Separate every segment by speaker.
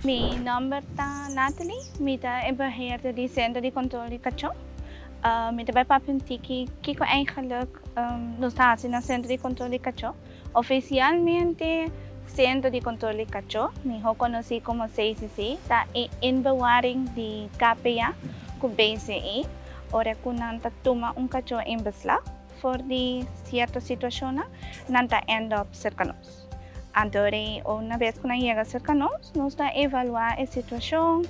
Speaker 1: Mi nòmber ta Natalie, mi ta e beheerder di Sentro di Kontrol di Kachó. Mi ta bai papia un tiki kiko eigenlijk nos ta hasi na Sentro di Kontrol di Kachó. Ofisialmente Sentro di Kontrol di Kachó, mihó konosí komo CCC, ta e inbewaring di KPA ku BCE ora ku nan ta tuma un kachó en beslag for di sierto situashonnan, nan ta end up serka nos. Anto rei una bes ku nan yega serka nos, nos ta evaluá e situashon,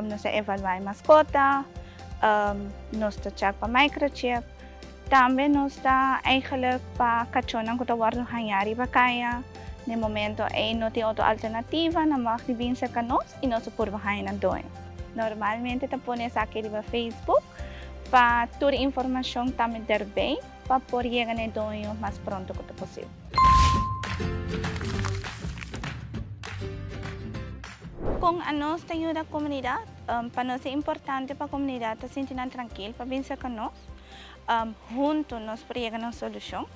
Speaker 1: nos ta evaluá e maskota, nos ta chèk pa microchip. Tambe nos ta eigenlijk pa kachónan ku ta wòrdu hañá riba kaya. Na e momento ei no tin otro alternativa, nan mag di bin serka nos i nos ta purba haña nan doño. Normalmente ta pone esaki riba Facebook pa tur informashon tambe derbei pa por yega na e doño mas pronto ku ta posibel. Kon anos ta yuda komunidat? Pa nos e importante pa komunidat ta sinti nan trankil pa bin serka nos. Huntu nos por yega na un solushon.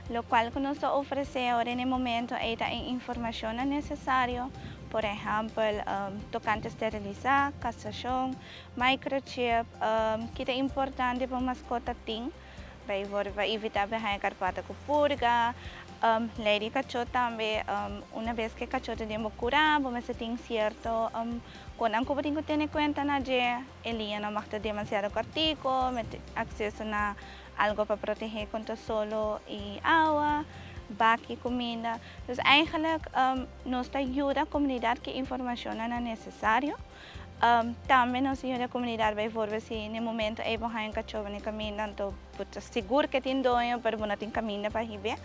Speaker 1: Lokual ku nos ta ofresé ora na e momento ei ta e informashonnan nesesario, por ehèmpel tokante sterilisá, kastrashon, microchip, ki ta importante pa un maskota tin. Bijvoorbeeld pa evitá pa haña karpata ku purga. Lei di kachó tambe, una bes ku e kachó ta den bo kurá, bo mester tin sierto konan ku bo tin ku tene kuenta na dje. E liña no mag ta demasiado kòrtiku, mester akseso na algu pa protehé kontra solo i awa, baki kuminda. Dus eigenlijk nos ta yuda komunidat ku e informashonnan nesesario. Tambe nos yuda e komunidat bijvoorbeeld si na e momento ei bo haña un kachó na e kaminda anto bo ta sigur ke tin doño pero bo no tin kaminda pa hib'é,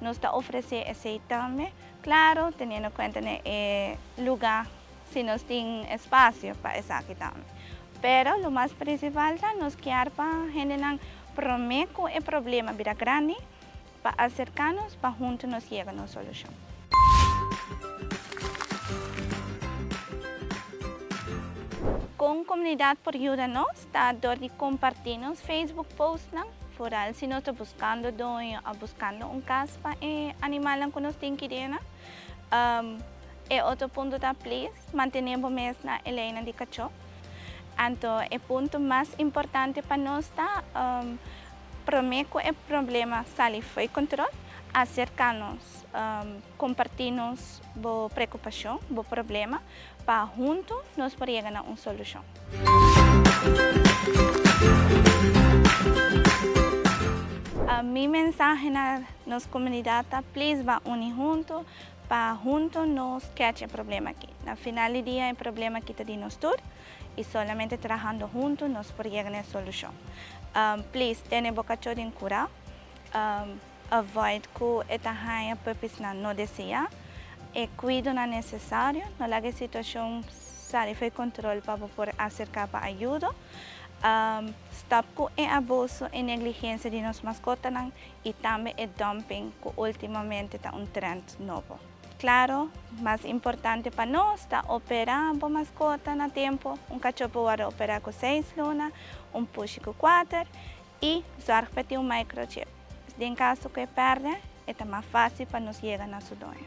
Speaker 1: nos ta ofresé esei tambe, klaro teniendo kuenta na e lugá si nos tin espasio pa esaki tambe. Pero lo mas prinsipal ta nos kier pa hendenan promé ku e problema bira grandi pa aserká nos pa huntu nos yega na un solushon. Kon komunidat por yuda nos ta dor di kompartí nos Facebook postnan, foral si nos ta buskando doño òf buskando un kas pa e animalnan ku nos tin kidena. E otro punto ta please mantené bo mes na e leinan di kachó. Anto e punto mas importante pa nos ta Promé ku e problema sali fo'i kontrol, aserká nos, kompartí nos bo preokupashon, bo problema, pa huntu nos por yega na un solushon. Mi mensahe na nos komunidat ta, please ban uni huntu pa huntu nos kèch e problema aki. Na final di dia e problema aki ta di nos tur. y solamente trahando hunto nos por yega na e solucion. Please tene bo cacho den cura, avoid cu e ta haya puppiesnan no desea, e cuidonan necesario, no laga e situacion sali for e control pa bo por acerca pa ayudo, stop cu e abuso y negligencia di nos mascotanan y tambe e dumping cu ultimamente ta un trend nobo. Claro, mas importante pa nos ta opera bo mascota na tempo. Un cacho por wordo opera cu seis luna, un pushi cu cuater y zorg pa tin un microchip. Den caso cu e perde, e ta mas facil pa nos yega na su doño.